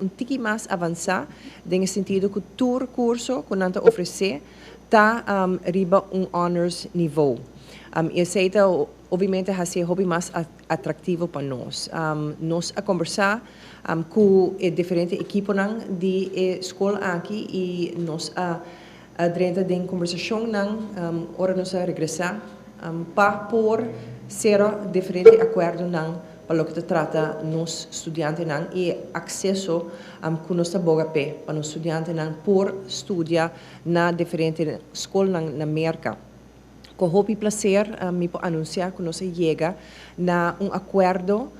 Un tiki mas avansa, den sentido cu tur curso cu nan ta ofrece ta riba un honors niveau. Y esey ta obviamente haci hopi mas atractivo pa nos. Nos a conversa cu diferente ekipo di e scol aki y nos a drenta den conversacion nan ora nos a regresa pa por sera diferente acuerdo nan pa loke ta trata nos studiantenan y acceso cu nos ta boga pe pa nos studiantenan por studia na diferente scol na Merca. Cu hopi placer mi por anuncia cu nos a yega na un acuerdo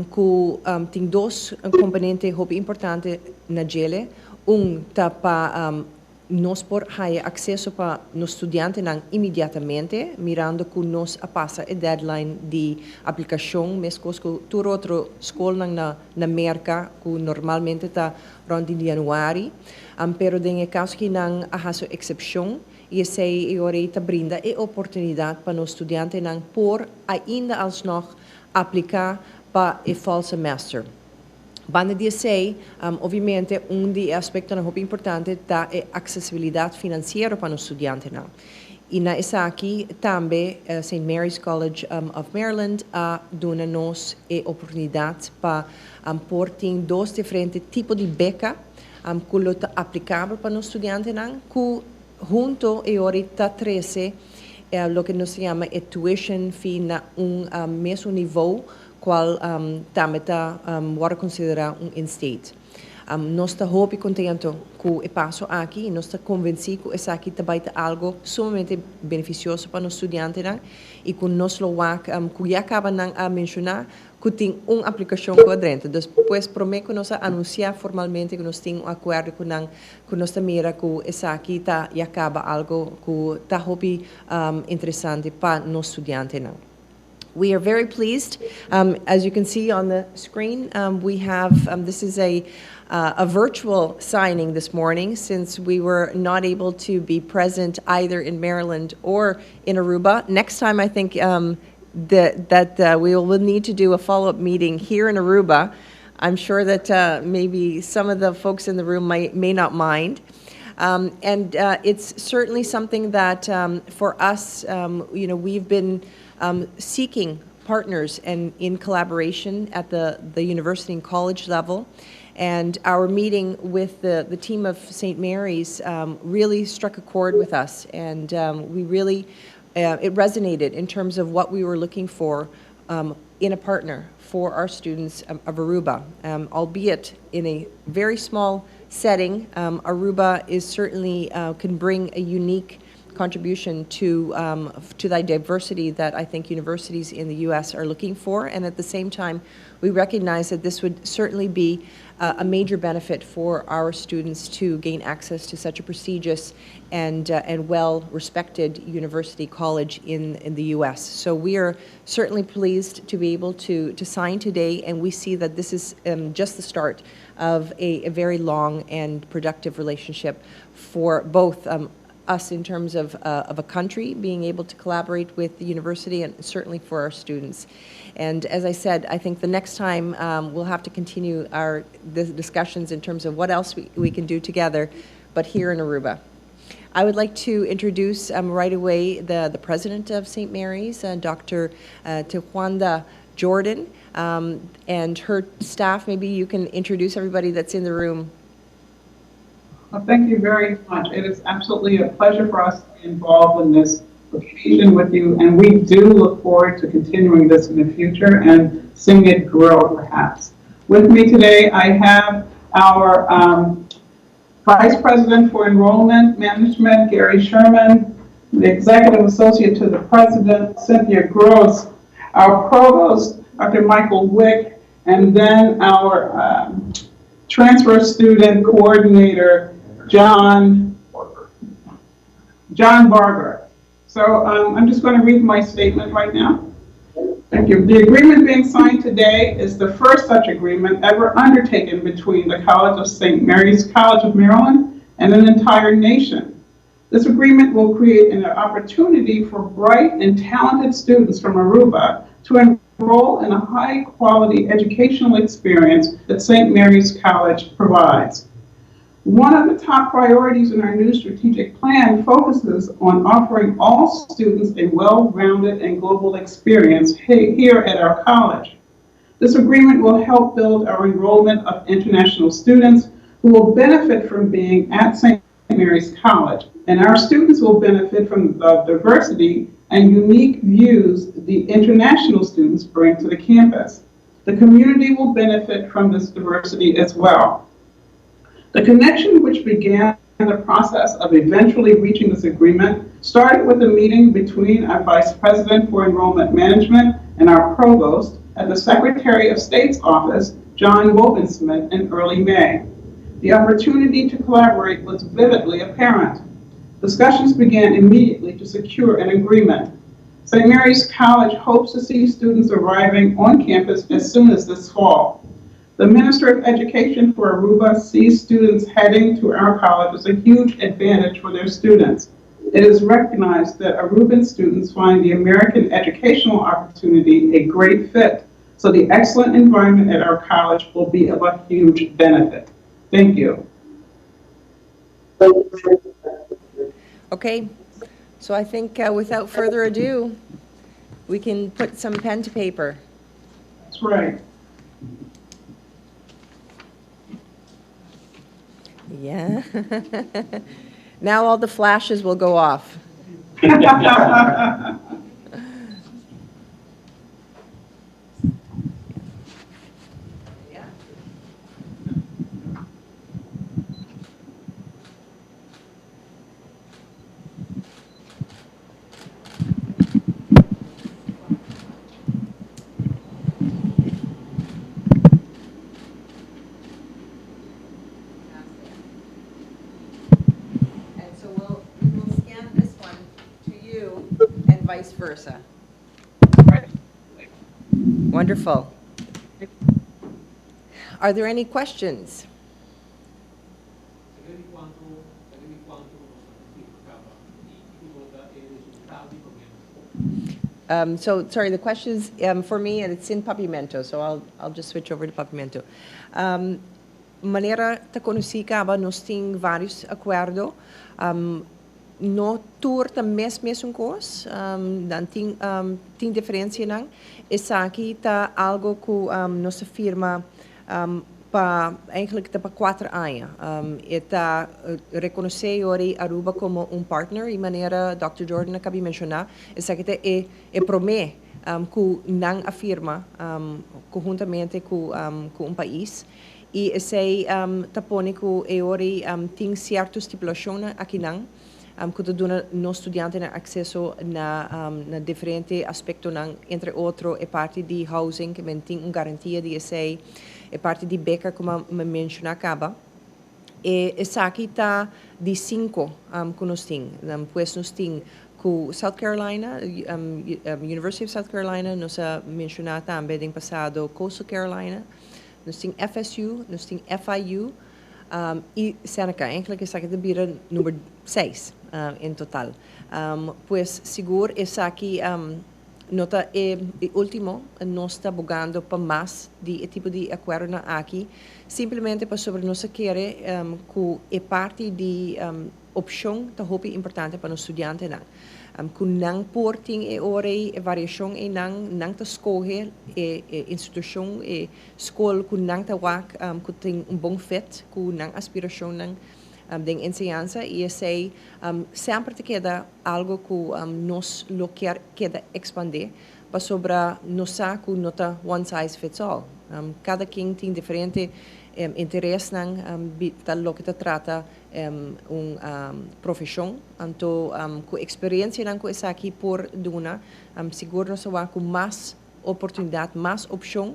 cu tin dos componente hopi importante na dje. Un ta pa nos por haya acceso pa nos studiantenan inmediatamente, mirando cu nos a pasa e deadline di aplicacion, mescos cu tur otro scol na Merca, cu normalmente ta rond di januari, pero den caso cu nan a haci excepcion, y esey ta brinda e oportunidad pa nos studiantenan por ainda alsnog aplica pa e fall semester. Banda di esey, obviamente, un di e aspectonan hopi importante ta e accesibilidad financiero pa nos studiantenan. Y na esaki tambe St. Mary's College of Maryland a duna nos e oportunidad pa por tin dos diferente tipo di beca cu ta aplicabel pa nos studiantenan, cu hunto e ora ta trece loke nos ta yama e tuition fee na un mesun niveau cual tambe ta wordo considera un in-state. Nos ta hopi contento cu e paso aki y nos ta convenci cu esaki tambe ta algo sumamente beneficioso pa nos studiantenan y cu nos lo wak cu ya caba nan a menciona cu tin un aplicacion cu a drenta. Despues, prome cu nos a anuncia formalmente cu nos tin un acuerdo cu nan, cu nos mira cu esaki ta ya caba algo cu ta hopi interesante pa nos studiantenan. We are very pleased. As you can see on the screen, this is a virtual signing this morning, since we were not able to be present either in Maryland or in Aruba. Next time, I think that we will need to do a follow-up meeting here in Aruba. I'm sure that maybe some of the folks in the room may not mind. And it's certainly something that for us, we've been seeking partners and in collaboration at the university and college level. And our meeting with the team of St. Mary's really struck a chord with us. And it resonated in terms of what we were looking for in a partner for our students of Aruba. Albeit in a very small setting, Aruba is certainly can bring a unique contribution to the diversity that I think universities in the U.S. are looking for. And at the same time, we recognize that this would certainly be a major benefit for our students to gain access to such a prestigious and well-respected university college in the U.S. So we are certainly pleased to be able to sign today, and we see that this is just the start of a very long and productive relationship for both us in terms of a country being able to collaborate with the university and certainly for our students. And as I said, I think the next time we'll have to continue our the discussions in terms of what else we can do together, but here in Aruba. I would like to introduce right away the president of St. Mary's, Dr. Tuwanda Jordan, and her staff. Maybe you can introduce everybody that's in the room. Well, thank you very much. It is absolutely a pleasure for us to be involved in this occasion with you, and we do look forward to continuing this in the future and seeing it grow, perhaps. With me today, I have our Vice President for Enrollment Management, Gary Sherman, the Executive Associate to the President, Cynthia Gross, our Provost, Dr. Michael Wick, and then our Transfer Student Coordinator, John Barger. So I'm just going to read my statement right now. Thank you. The agreement being signed today is the first such agreement ever undertaken between the College of St. Mary's College of Maryland and an entire nation. This agreement will create an opportunity for bright and talented students from Aruba to enroll in a high-quality educational experience that St. Mary's College provides. One of the top priorities in our new strategic plan focuses on offering all students a well-rounded and global experience here at our college. This agreement will help build our enrollment of international students who will benefit from being at St. Mary's College, and our students will benefit from the diversity and unique views the international students bring to the campus. The community will benefit from this diversity as well. The connection which began the process of eventually reaching this agreement started with a meeting between our Vice President for Enrollment Management and our Provost at the Secretary of State's office, John Wobensmith, in early May. The opportunity to collaborate was vividly apparent. Discussions began immediately to secure an agreement. St. Mary's College hopes to see students arriving on campus as soon as this fall. The Minister of Education for Aruba sees students heading to our college as a huge advantage for their students. It is recognized that Aruban students find the American educational opportunity a great fit, so the excellent environment at our college will be of a huge benefit. Thank you. Okay, so I think without further ado, we can put some pen to paper. That's right. Yeah. Now all the flashes will go off. Yeah. And so we will scan this one to you and vice versa. Wonderful. Are there any questions? Sabi cuanto nos a firma caba y kico ta e resultado di prome. So, sorry, the question is for me, and it's in Papiamento, so I'll just switch over to Papiamento. Manera ta conoci caba, nos tin varios acuerdo. No tur ta mes un cos, dan tin diferencia nan. Esaki ta algo cu nos a firma pa eigenlijk ta pa 4 aña. E ta reconoce Aruba como un partner y manera Dr. Jordan a caba di menciona, esaki ta e prome cu nan a firma conhuntamente cu un pais. Y esey ta pone cu e tin cierto stipulacion aki nan cu ta duna nos studiantenan acceso na diferente aspectonan, entre otro e parti di housing, cu tin un garantia di esey, e parti di beca, como mi a menciona caba. E esaki ta di cinco cu nos tin. Pues nos tin cu South Carolina, University of South Carolina, nos a menciona tambe den pasado Coastal Carolina, nos tin FSU, nos tin FIU y Seneca. Eigenlijk esaki ta bira number 6 in total. Pues sigur esaki no ta e ultimo, nos ta bogando pa mas di tipo di acuerdo aki, simplemente pasobra nos kier cu e parti di opcion ta hopi importante pa nos studiantenan. Cu nan por tin e ora e variacion y nan ta scoge e institucion e scol cu nan ta wak cu tin un bon fit cu nan aspiracionnan den enseñansa y esey semper ta keda algo cu nos lo kier keda expande pasobra nos sa cu no ta one size fits all. Cada ken tin diferente interesnan ta loke ta trata un profesion, anto cu experiencianan cu esaki por duna, sigur nos ta cu mas oportunidad, mas opcion,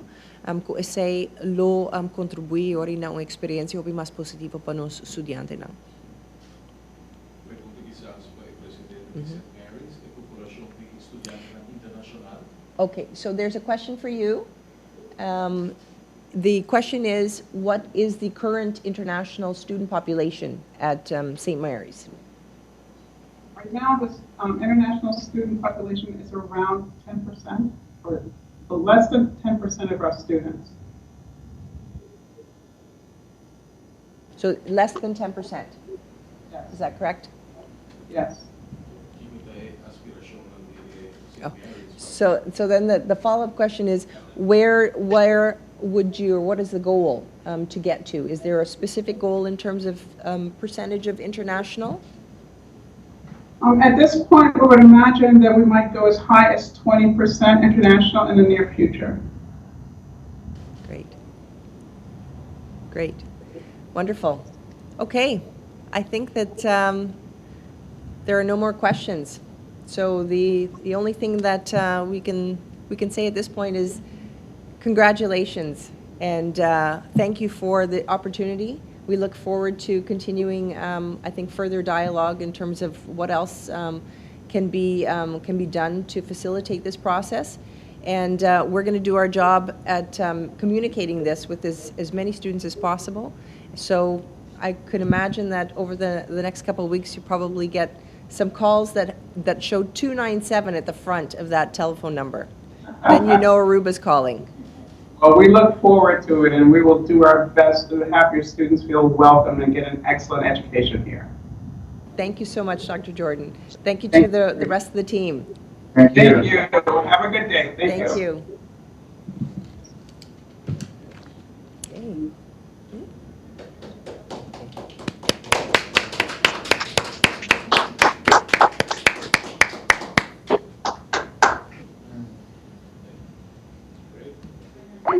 cu esey lo contribui na un experiencia hopi mas positivo pa nos studiantenan. Pregunta kisas pa e presidente di St. Mary's, e populacion di studiantenan internacional. Okay, so there's a question for you. The question is, what is the current international student population at St. Mary's? Right now, this international student population is around 10% or Less than 10% of our students. So less than 10%, Yes. is that correct? Yes. Kiko ta e aspiracion di St. Oh. Mary's. So then the follow-up question is, where would you, or what is the goal to get to? Is there a specific goal in terms of percentage of international? At this point, we would imagine that we might go as high as 20% international in the near future. Great. Great. Wonderful. Okay. I think that there are no more questions. So the only thing that we can say at this point is congratulations and thank you for the opportunity. We look forward to continuing, I think, further dialogue in terms of what else can be done to facilitate this process. And we're going to do our job at communicating this with as many students as possible. So I could imagine that over the next couple of weeks, you probably get some calls that show 297 at the front of that telephone number. Then you know Aruba's calling. Well, we look forward to it, and we will do our best to have your students feel welcome and get an excellent education here. Thank you so much, Dr. Jordan. Thank you to the rest of the team. Thank you. Thank you. Have a good day. Thank you. Thank you.